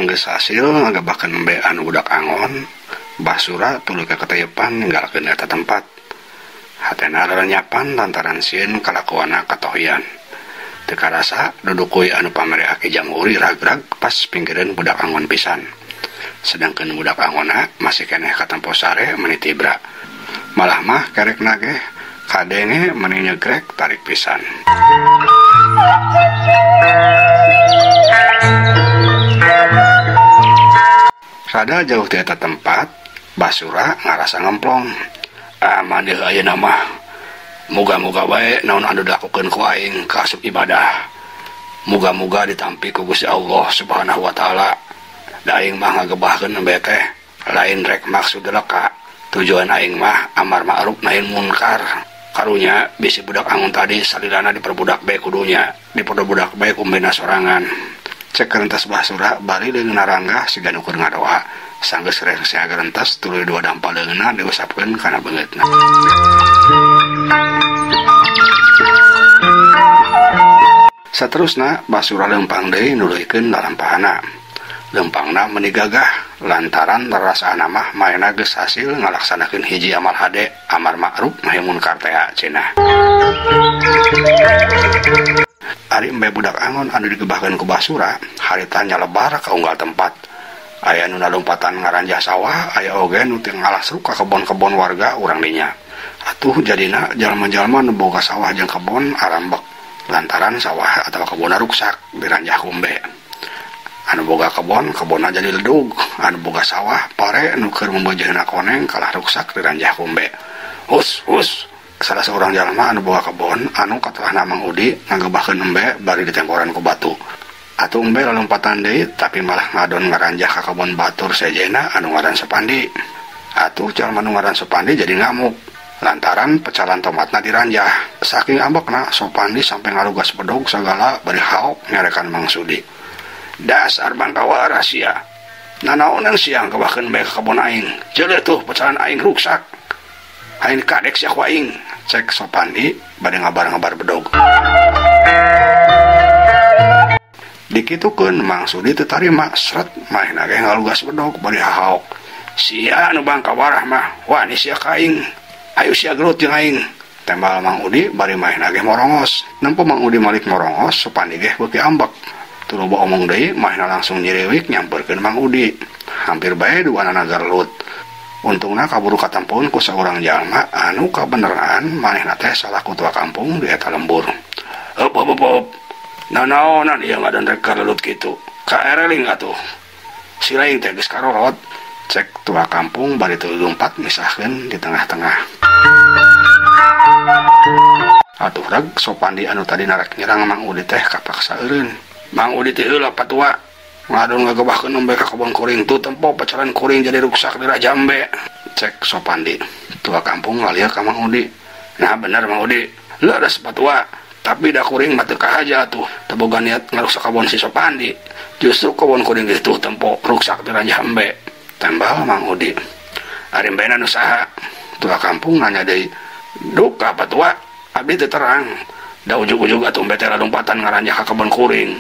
Sanggeus hasil ngagebahkeun embe anu budak angon, Basura tuluy kaketeyepan ninggalkeun eta tempat. Hatena rerenyapan lantaran sieun kalakuanna katohian. Teu karasa dudukuy anu pamere Aki Jamhuri ragrag pas pinggireun budak angon pisan. Sedangkeun budak angonna masih keneh katempo sare meuni tibra. Malah mah kerekna ge kadenge meuni nyegrek tarik pisan. Rada jauh ti eta tempat, Basura ngarasa ngemplong. Aman deui ayeuna mah. Muga-muga bae naon anu dilakukeun ku aing kaasup ibadah. Muga-muga ditampi ku Gusti Allah Subhanahu wa taala. Da aing mah ngagebahkeun embe teh lain rek maksud leka. Tujuan aing mah amar ma'ruf nahi munkar. Karunya bisi budak angon tadi salilana diperbudak bae kudunya, diperbudak bae ku mbena sorangan. Cek rentas Basura bari leungeunna ranggah siga nu keur ngadoa. Sanggeus rengse rentas tuluy dua dampal leungeunna diusapkeun kana beungeutna. Saterusna Basura leumpang deui nuluykeun lalampahana. Leumpangna meuni gagah lantaran rarasaana mah maena geus hasil ngalaksanakeun hiji amal hade amar ma'ruf nahi munkar teh cenah. Ari embe budak angon anu digebahkeun ku Basura harita nyalebar ka unggal tempat. Aya nu nalompatan ngaranjah sawah, aya oge nu teu ngalasruk ka kebon-kebon warga urang dinya. Atuh jadina jalma-jalma nu boga sawah jeung kebon arambek lantaran sawah atawa kebonna ruksak diranjah ku embe. Anu boga kebon, kebonna jadi ledug. Anu boga sawah, pare nu keur membejeuna koneng kalah ruksak diranjah ku embe. Hus, hus. Salah seorang jalma anu boga kebon anu katelahna Mang Udi ngagebahkeun embe bari ditengkoran ku batu. Atuh embe lalompatan deui tapi malah ngadon ngaranjah ka kebon batur sejena anu ngaran Sopandi. Atuh jalma nu ngaran Sopandi jadi ngamuk lantaran pecalan tomatna diranjah. Saking ambekna Sopandi sampai ngalugas bedog sagala bari haok nyarekan Mang Sudi. Dasar bangkawa rahasia. Nanaonan siang gebahkeun bae ka kebon aing. Jeuleuh tuh pecalan aing ruksak. Aing kadek sia ku aing. Cek Sopandi bade ngabar-ngabar bedog. Dikitukeun Mang Sudi teu tarima sret manehna ge ngalugas bedog bari hahaok. Sia nu bangka warah mah wani sia ka aing. Ayo sia gelut jeung aing. Tembal Mang Udi bari manehna ge morongos. Nempo Mang Udi malik morongos Sopandi ge beuki ambek. Teu loba omong deui manehna langsung nyiriwik nyamperkeun Mang Udi. Hampir bae duanana gelut. Untungna kaburu katempoeun ku saurang jalma anu kabeneran manehna teh salaku tua kampung di eta lembur. Heup heup heup. Nanaonan ieu ngadon rek kalelut kitu. Kaereling atuh. Si lain teh geus karorot. Cek tua kampung bari teu lumpat misahkeun di tengah-tengah. Atuh reg Sopandi anu tadi narek nyerang Mang Udi teh kapaksa eureun. Mang Udi teh heula patua. Ngadon ngagebahkeun embe ka kebon kuring tuh tempo pacaran kuring jadi ruksak di raja embe. Cek Sopandi. Tua kampung ngalir ka Mang Udi. Nah bener Mang Udi. Leres patua. Tapi da kuring mah teu kahaja atuh. Teu boga niat ngaruksak kebon si Sopandi. Justru kebon kuring geus tempo ruksak di raja embe. Tembal Mang Udi. Ari embena nu saha? Tua kampung nanya deui. Duka patua. Abdi teu terang. Da ujug-ujug atuh embe teh lalumpatan ngaranjah ka kebon kuring.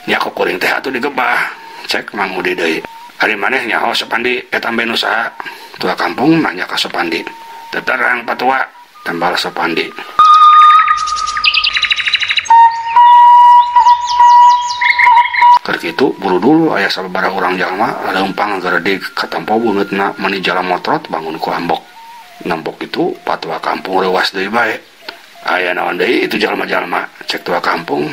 Nya ku kuring teh atuh digebah. Cek Mang Udi deui. Ari maneh nyaho Sopandi eta embe nu saha? Tua kampung nanya ka Sopandi. Teu terang patua. Tembal Sopandi. Keur kitu buru dulu aya sababaraha urang jalma laleumpang geredig katempo beungeutna meuni jalan motrot bangun ku ambok. Nempok itu patua kampung reuwas deui bae. Aya naon deui itu jalma-jalma. Cek tua kampung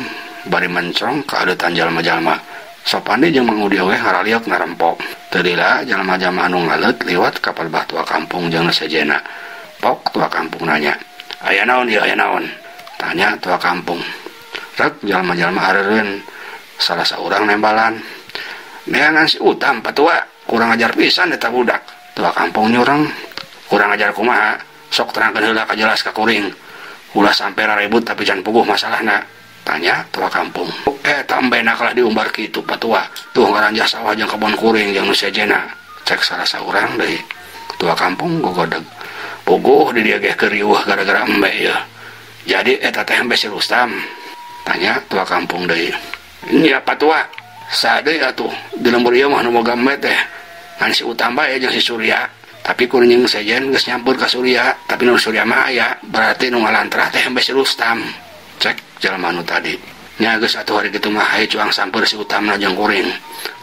bari mencrong kaadeutan jalma-jalma. Sopandi jeung Mang Udi oge ngaraliok narempok. Teu lila jalma-jalma anu ngaleut liwat ka palebah tua kampung jeung sejena. Pok tua kampung nanya, "Aya naon ieu aya naon?" Tanya tua kampung. Rek jalma-jalma areureun. Salah saurang nembalan. Neangan si Utam patua, kurang ajar pisan eta budak. Tua kampung nyureng, kurang ajar kumaha? Sok terangkeun heula kajelas ka kuring. Ulah sampe raribut tapi can puguh masalahna. Tanya tua kampung. Eta embena kalah diumbar kitu patua. Tuh ngaranjah sawah jeung kebon kuring jeung nu sejena. Cek salah saurang deui. Tua kampung gogodeg. Puguh di dieu ge keur riweuh gara-gara embe ieu. Jadi eta teh embe si Rustam. Tanya tua kampung deui. Nya patua. Saha deui atuh di lembur ieu mah nu boga embe teh ngan si Utam bae jeung si Surya. Tapi kuring jeung sejen geus nyampur ka Surya, tapi nu Surya mah aya, berarti nu ngalantrah teh embe si Rustam. Cek jalma nu tadi. Nya geus atuh hari kitu mah hayu cuang sampeur si Utamna jeung kuring.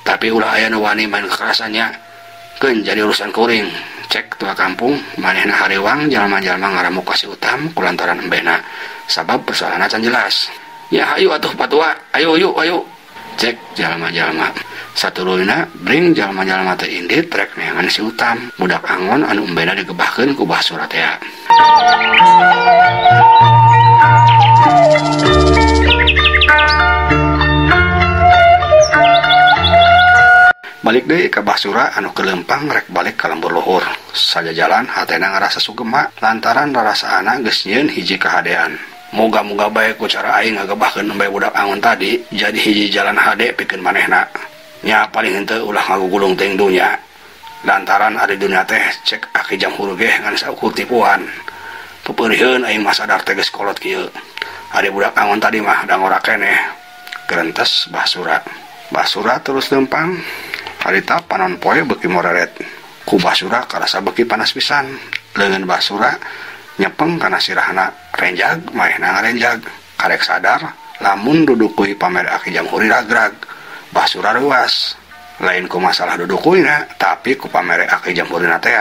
Tapi ulah aya nu wani main kekerasannya. Keun jadi urusan kuring. Cek tua kampung manehna harewang jalma-jalma ngaramuk ka si Utam kulantaran embena. Sabab persoalanna can jelas. Ya hayu atuh patua, ayo yuk ayo. Cek jalma-jalma. Satuluyna bring jalma-jalma teh indit rek neangan si Utam. Budak angon anu embena digebahkeun ku Basura teh. Balik deui ka Basura anu kelempang rek balik ka lembur luhur. Sajajalan hatena ngarasa sugema lantaran rarasaana geus nyieun hiji kahadean. Moga-moga bae ku cara aing ngagebahkeun embe budak angon tadi jadi hiji jalan hade pikeun manehna. Nya paling henteu ulah ngagugulung teuing dunya. Lantaran ari dunya teh cek aki jamhur ge ngan saukur tipuan. Pepeuriheun aing mah sadar teh geus kolot kieu. Ari budak angon tadi mah da ngora keneh. Gerentes Basura. Basura terus lempang. Harita panon poe beuki moreret. Ku Basura karasa beuki panas pisan. Leungeun Basura nyepeng kana sirahna renjag, manehna ngarenjag. Karek sadar lamun dudukui pamer aki jamhuri ragrag. Basura reuas. Lain ku masalah dudukuina, tapi ku pamere aki jamhurina teh.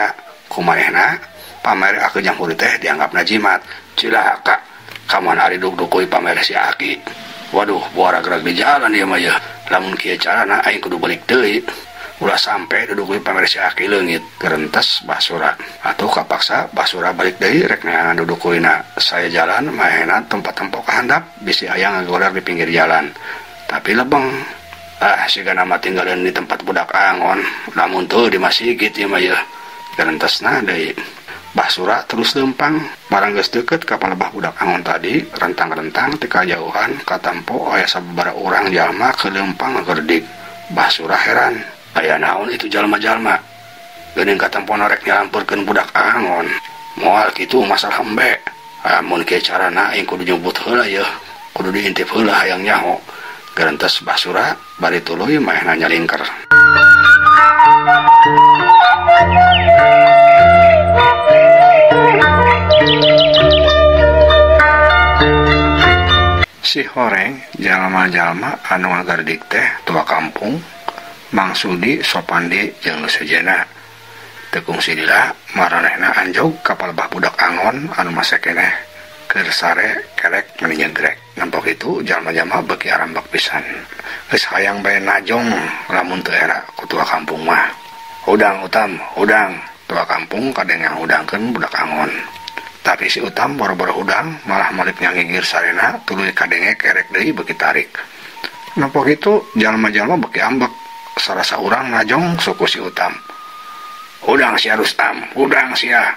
Ku manehna pamere aki jamhuri teh dianggapna jimat. Cilaka kamana ari dudukui pamere si aki. Waduh, buah ragrag di jalan ieu mah yeuh. Lamun kieu carana aing kudu balik deui. Ulah sampe duduk di pamer si aki leungit. Gerentes Basura. Atuh kapaksa Basura balik deui rek neangan dudukuina. Saya jalan maena tempat tempok handap bisi aya ngagoler di pinggir jalan. Tapi lebeng. Ah, siga nama tinggalin di tempat budak angon. Lamun teu di masjid ieu mah yeuh. Gerentesna deui. Basura terus lempang. Barang geus deukeut ka palebah budak angon tadi, rentang-rentang ti kajauhan katampo aya sababaraha urang jalma keur lempang ngagerdig. Basura heran. Aya naon itu jalma-jalma? Geuning katampona rek nyalampeurkeun budak angon. Moal kitu masalah embe. Amun kieu carana aing kudu nyebut heula yeuh. Kudu diintip heula hayang nyaho. Gerentes Basura bari tuluy manehna nyalingker. Si horeng jalma-jalma anu ngagerdik teh tua kampung Mang Sudi, Sopandi jeung nu sejenna. Teu kungsi lila maranehna anjog ka palebah budak angon anu masih keneh keur sare kerek meni nyegrek. Nempok itu jalma-jalma beuki arambek pisan. Geus hayang bae najong lamun teu era ku tua kampung mah. Hudang Utam, hudang. Tua kampung kadenge hudangkeun budak angon. Tapi si Utam boro-boro hudang malah malik nyangigir sarena tuluy kadenge kerek deui beuki tarik. Nempok itu jalma-jalma beuki ambek. Sarasa urang najong suku si Utam. Hudang sia Rustam, hudang sia.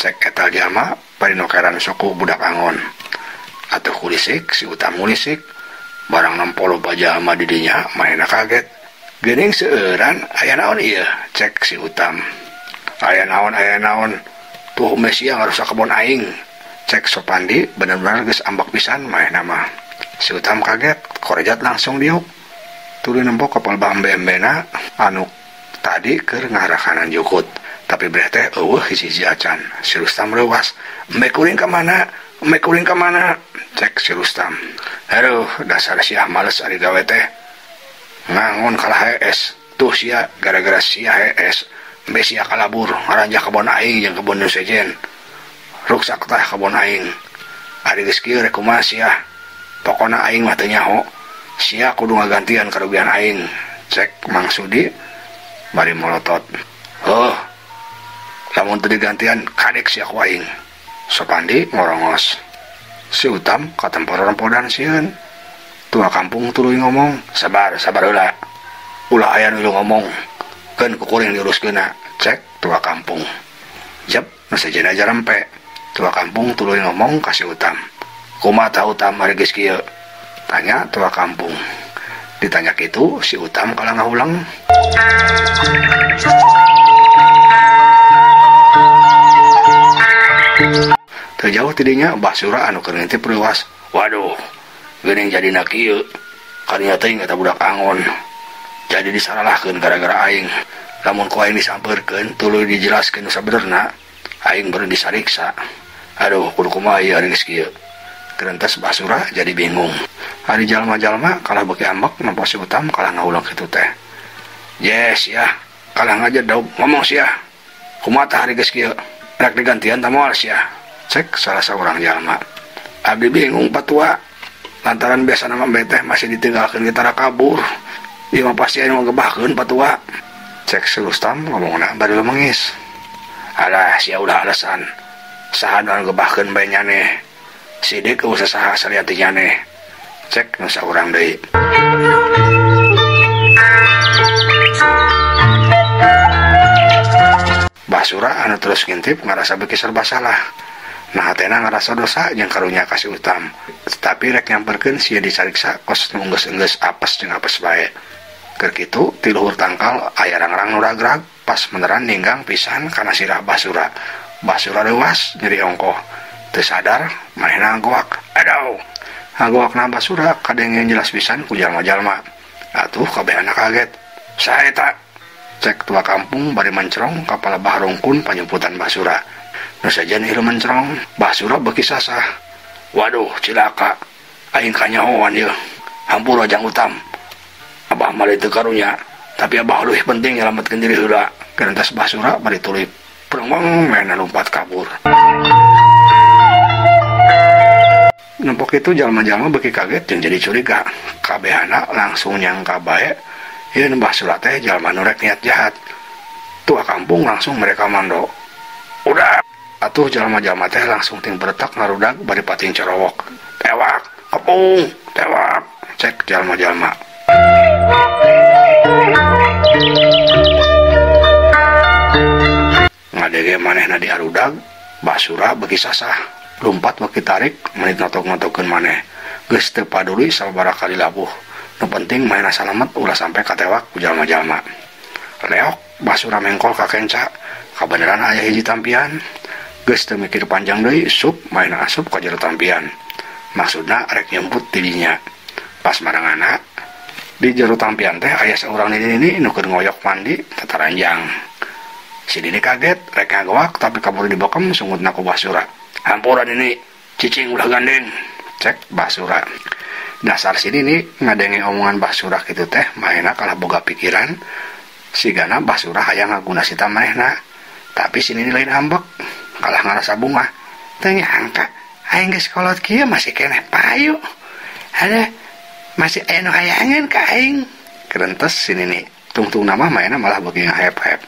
Cek eta jalma bari nokeran suku budak angon. Atuh kulisik si Utam ngulisik. Barang nempo loba jalma di dinya manehna kaget. Geuning seueuran aya naon ieu? Cek si Utam. Aya naon aya naon. Tuh mesia ngarusak kebon aing. Cek Sopandi bener-bener geus ambek pisan manehna mah. Si Utam kaget, korejat langsung diuk. Tuluy nempo ka palebah embe-embena anu tadi keur ngarakanan jukut. Tapi breh teh eueuh hiji-hiji acan. Si Rustam reuas. Embe kuring ka mana? Embe kuring ka mana? Cek si Rustam. Aduh, dasar sia males ari gawe teh. Ngangon kalah hees. Tuh sia gara-gara sia hees. Embe sia kalabur ngaranjah kebon aing jeung kebon nu sejen. Ruksak tah kebon aing. Ari geus kieu rek kumaha sia? Pokona aing mah teu nyaho. Sia kudu ngagantian karugian aing. Cek Mang Sudi bari molotot. Heuh. Lamun teu digantian kadek sia ku aing. Sopandi ngorongos. Si Utam katempo rempodan sieun. Tua kampung tuluy ngomong, "Sabar, sabar heula. Ulah aya nu ngomong. Keun ku kuring diuruskeunna." Cek tua kampung. Jep, nu sejenna jarempe. Tua kampung tuluy ngomong ka si Utam. "Kumaha tah Utam ari geus kieu?" Tanya tua kampung. Ditanya kitu si Utam kalah ngahulang. Teu jauh tidinya Basura anu keur ngintip reuas. Waduh, geuning jadina kieu. Kadinya teuing eta budak angon. Jadi disaralahkeun gara-gara aing. Lamun ku aing disampeurkeun tuluy dijelaskeun sabenerna, aing baru disariksa. Aduh, kudu kumaha ieu ari geus kieu. Kerentes Basura jadi bingung. Ari jalma-jalma kalah beuki ambek nempo si Utam kalah ngahuleng kitu teh. Yes ya, kalah ngajedog ngomong sia. Kumaha tah ari geus kieu? Rek digantian tah moal sia. Cek salah saurang jalma. Abdi bingung patua. Lantaran biasa nama teh masih ditinggalkeun ge tara kabur. Ieu mah pasti anu ngagebahkeun patua. Cek si Rustam ngomongna bari lumengis. Alah sia ulah alasan. Saha nu ngagebahkeun bae nyaneh. Sidik eueuh saha salian ti nyaneh. Cek nu saurang deui. Basura anu terus ngintip ngarasa beuki serba salah. Nah hatena ngarasa dosa jeung karunya ka si Utam. Tapi rek nyamperkeun sia dicariksa kos nu enggeus-enggeus apes jeung apes bae. Keur kitu ti luhur tangkal aya rangrang nu ragrag pas meneran ninggang pisan kana sirah Basura. Basura leuwas nyeri ongkoh. Teu sadar manehna ngagoak. Aduh. Ngagoakna Basura kadenge jelas pisan ku jalma-jalma. Atuh kabehana kaget. Saha eta? Cek tua kampung bari mencrong ka palebah rungkun panyumputan Basura. Nu sajan ieu mencrong, Basura beuki sasah. Waduh, cilaka. Aing kanyahoan ieu. Hampura Jang Utam. Abah mah teu karunya, tapi abah leuwih penting nyalametkeun diri heula. Gerentas Basura bari tuluy prengweng mena lompat kabur. Nempok itu jalma-jalma beuki kaget jeung jadi curiga. Kabehana langsung nyangka bae ieu Basura teh jalma nu rek niat jahat. Tua kampung langsung mereka mando. Udah atuh jalma-jalma teh langsung ting beretak ngarudag bari pating corowok. Tewak, kepung, tewak. Cek jalma-jalma. Ngadege manehna diarudag, Basura beuki sasah. Lumpat beuki tarik, menit notok-notokeun maneh. Geus teu paduli sababaraha kali labuh. Nu penting manehna salamet ulah sampe katewak ku jalma-jalma. Leok Basura mengkol ka kenca, kabeneran aya hiji tampian. Geus teu mikir panjang deui, sup manehna asup ka jero tampian. Maksudna rek nyemput ti dinya. Pas marangana di jero tampian teh aya saurang nini-nini nu keur ngoyok mandi tataranjang. Si Nini kaget rek ngagoak tapi kabur dibokem sungutna ku Basura. Hampura Nini, cicing ulah gandeng. Cek Basura. Dasar si Nini ngadenge omongan Basura kitu teh manehna kalah boga pikiran sigana Basura hayang ngaguna sita manehna. Tapi si Nini lain ambek, kalah ngarasa bungah. Teu nyangka aing geus kolot kieu masih keneh payu. Ada masih aya nu hayangeun ka aing. Kerentes si Nini. Tungtung nama manehna malah beuki ngahep-hep.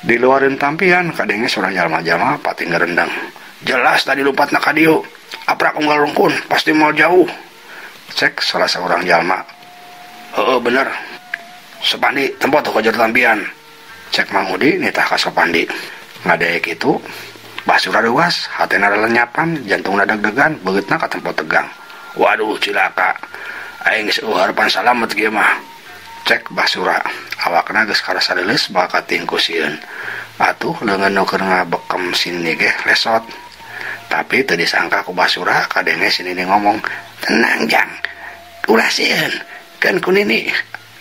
Di luarin tampian kadenge surang jalma-jalma pating ngerendang. Jelas tadi lompatna ka dieu. Aprak unggal rungkun pasti mau jauh. Cek salah seorang jalma. Heeh bener. Sopandi tempo tuh ka jero tampian. Cek Mang Udi nitah ka Sopandi. Ngadege kitu Basura leuwas, hatena lelenyapan, jantungna deg-degan, beungeutna ka tempo tegang. Waduh cilaka. Aing geus eueuh harapan salamet kieu mah. Cek Basura, awakna geus karasa leuleus bakal katingku sieun. Atuh leungeun nu keur ngabekem sini ge lesot. Tapi teu disangka ku Basura kadenge si Nini ngomong, "Tenang Jang, ulah sieun, keun ku Nini,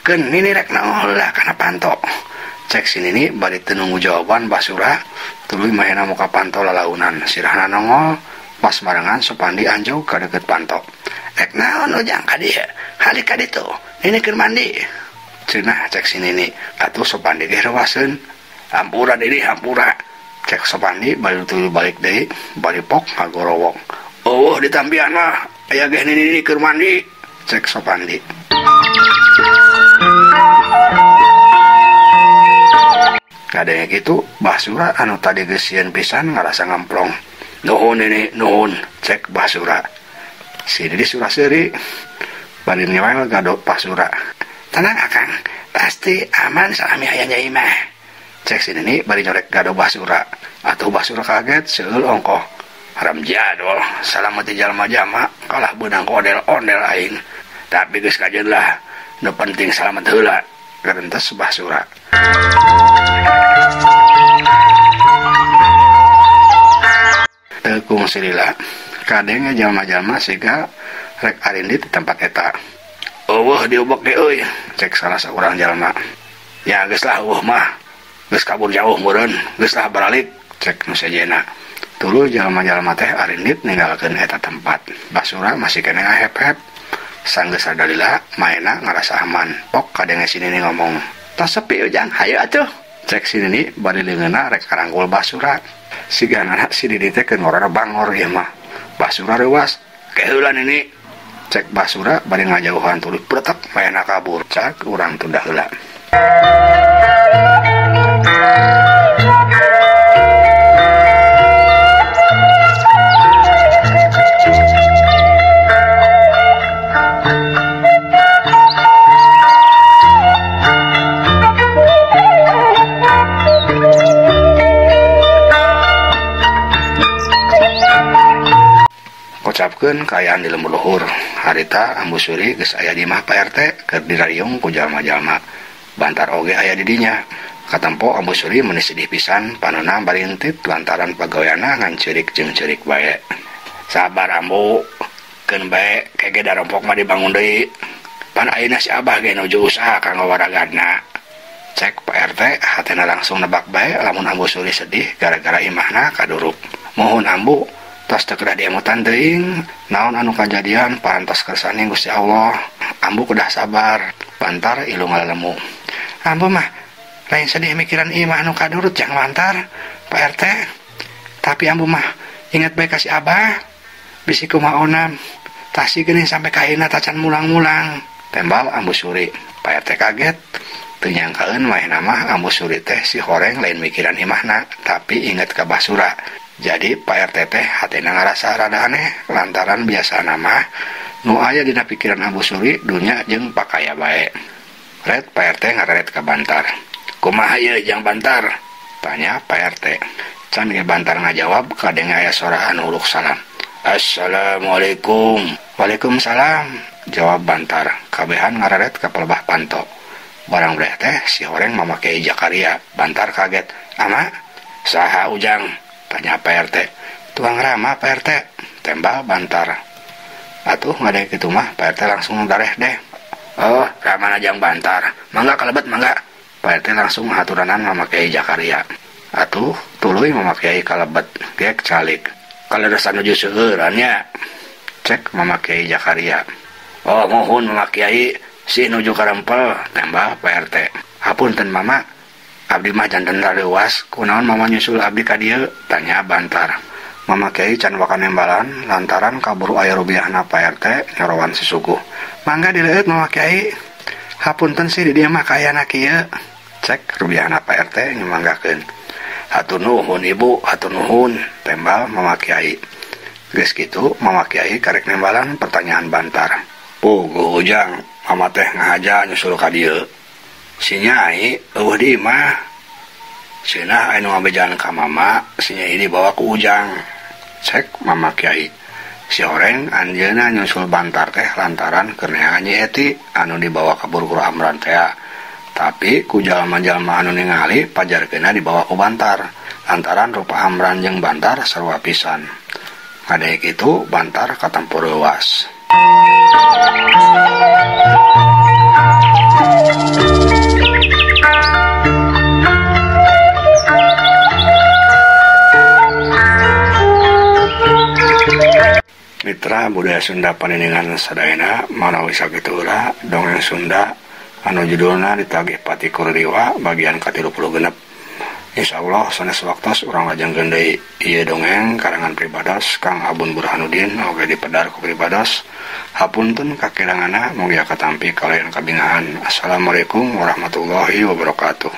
keun Nini rek nongol lah kana panto." Cek si Nini bari teu nunggu jawaban Basura, tuluy manehna muka panto lalaunan, sirahna nongol, pas barengan Sopandi anjog ka deukeut panto. "Rek naon ujang ka dieu? Halik ka ditu, Nini keur mandi." Cenah cek si Nini, atuh Sopandi ge rewaseun. Hampura Nini, hampura. Cek Sopandi bari tuluy balik deui, bari pok ngagorowong. Eueuh di tampian mah aya ge Nini keur mandi. Cek Sopandi. Kadenge kitu Basura anu tadi geus sieun pisan ngarasa ngamplong. Nuhun Nini, nuhun, cek Basura. Si Nini surah seuri bari newel gado Basura. Tenang Akang, pasti aman salami aya nyai mah. Cek si Nini bari nyorek gado Basura. Atuh Basura kaget seueul ongkoh. Haram jadol, salamet di jalma-jalma kalah beunang ku ondel-ondel aing. Tapi geus kajeun lah, nu penting salamet heula. Gerentes Basura. Teu kungsi lila kadenge jalma-jalma siga rek arindit di tempat eta. Eueuh diubek ge euy, cek salah saurang jalma. Ya geus lah eueuh mah. Geus kabur jauh meureun, geus lah baralik, cek nu sejena. Tuluy jalma-jalma teh arindit ninggalkeun eta tempat. Basura masih keneh ngahep-hep. Sanggeus sadalila maena ngarasa aman. Pok kadenge si Nini ngomong, "Tos sepi Ujang, hayu atuh." Cek si Nini bari leungeunna rek karangkul Basura. Sigana si Nini teh keur ngorana bangor ieu mah. Basura reuas, "Keheula Nini." Cek Basura bari ngajauhan tuluy pretek maena kabur. Cak urang tunda heula. Kocapkeun kaayaan di lembur luhur. Harita Ambu Suri geus aya di imah Pak RT keur dirariung ku jalma-jalma. Bantar oge aya di dinya. Katempo Ambu Suri meuni sedih pisan panonna barintit lantaran pagaweanna ngan ceurik jeung ceurik bae. Sabar Ambu, keun bae kege darompok mah dibangun deui. Pan ayeuna si Abah ge nuju usaha kanggo waragadna. Cek Pak RT hatena langsung nebak bae lamun Ambu Suri sedih gara-gara imahna kaduruk. Mohon Ambu, tos teu kedah diemutan teuing, naon anu kajadian parantos kersane Gusti Allah. Ambu kedah sabar, Bantar ilu ngalelemu. Ambu mah lain sedih mikiran imah anu kadurut jang Bantar, Pak RT. Tapi ambu mah inget bae ka si Abah, bisi kumaha onam. Tasi geuning sampai ka ayeuna tacan mulang-mulang. Tembal Ambu Suri. Pak RT kaget. Teu nyangkaeun maehna mah Ambu Suri teh si horeng lain mikiran imahna, tapi inget ka Basura. Jadi Pak RT teh hatena ngarasa rada aneh lantaran biasana mah nu aya dina pikiran Ambu Suri dunya jeung pakaya bae. Red Pak RT ngareret ka Bantar. Kumaha ieu jang Bantar? Tanya Pak RT. Can ge Bantar ngajawab kadenge aya sora anu uluk salam. Assalamualaikum. Waalaikumsalam, jawab Bantar. Kabehan ngareret ka pelebah panto. Barang breh teh si horeng mamake Jakaria. Bantar kaget. Ama, saha Ujang? Tanya Pak RT. Tuang Rama Pak RT, tembal Bantar. Atuh ngadeg kitu mah Pak RT langsung dareh deh. Oh, ramana jang Bantar. Mangga kalebet mangga. Pak RT langsung haturanan mamakai Jakaria. Atuh tuluy mamakai kalebet gek calik. Kaleresan nuju seueuran nya. Cek mamakai Jakaria. Oh, mohon mamakai si nuju karempel, tembal Pak RT. Hapunten mama, abdi mah janten rareuwas, kunaon mama nyusul abdi ka dieu? Tanya Bantar. Mama Kiai can wakan nembalan lantaran kaburu aya rubiahna Pak RT nyorowan si suguh. Mangga dileueut Mama Kiai. Hapunten sih di dieu mah kaayana kieu. Cek rubiahna Pak RT nyumanggakeun. Hatur nuhun ibu, hatur nuhun, tembal Mama Kiai. Geus kitu Mama Kiai karek nembalan pertanyaan Bantar. Puguh Ujang, mama teh ngahaja nyusul ka dieu. Si Nyai eueuh di imah. Cenah anu ngabejaan ka mama, si Nyai dibawa ku Ujang. Cek Mama Kiai. Si horeng anjeunna nyusul Bantar teh lantaran keur neangan Nyi Eti anu dibawa kabur ku Amran teh. Tapi ku jalma-jalma anu ningali pajarkeunna dibawa ku Bantar. Lantaran rupa Amran jeung Bantar sarua pisan. Ngadeg kitu Bantar katempo reuas. Mitra budaya Sunda panindingan sadayana manawi sakitu heula dongeng Sunda anu judulna ditagih Patikur Riwa bagian ka-36. Insyaallah sanes waktos urang lajengkeun deui ieu dongeng karangan pribados Kang Abun Burhanuddin oge dipedar ku pribados. Hapunten kakiranganna mugia katampi kalayan kabingahan. Assalamualaikum warahmatullahi wabarakatuh.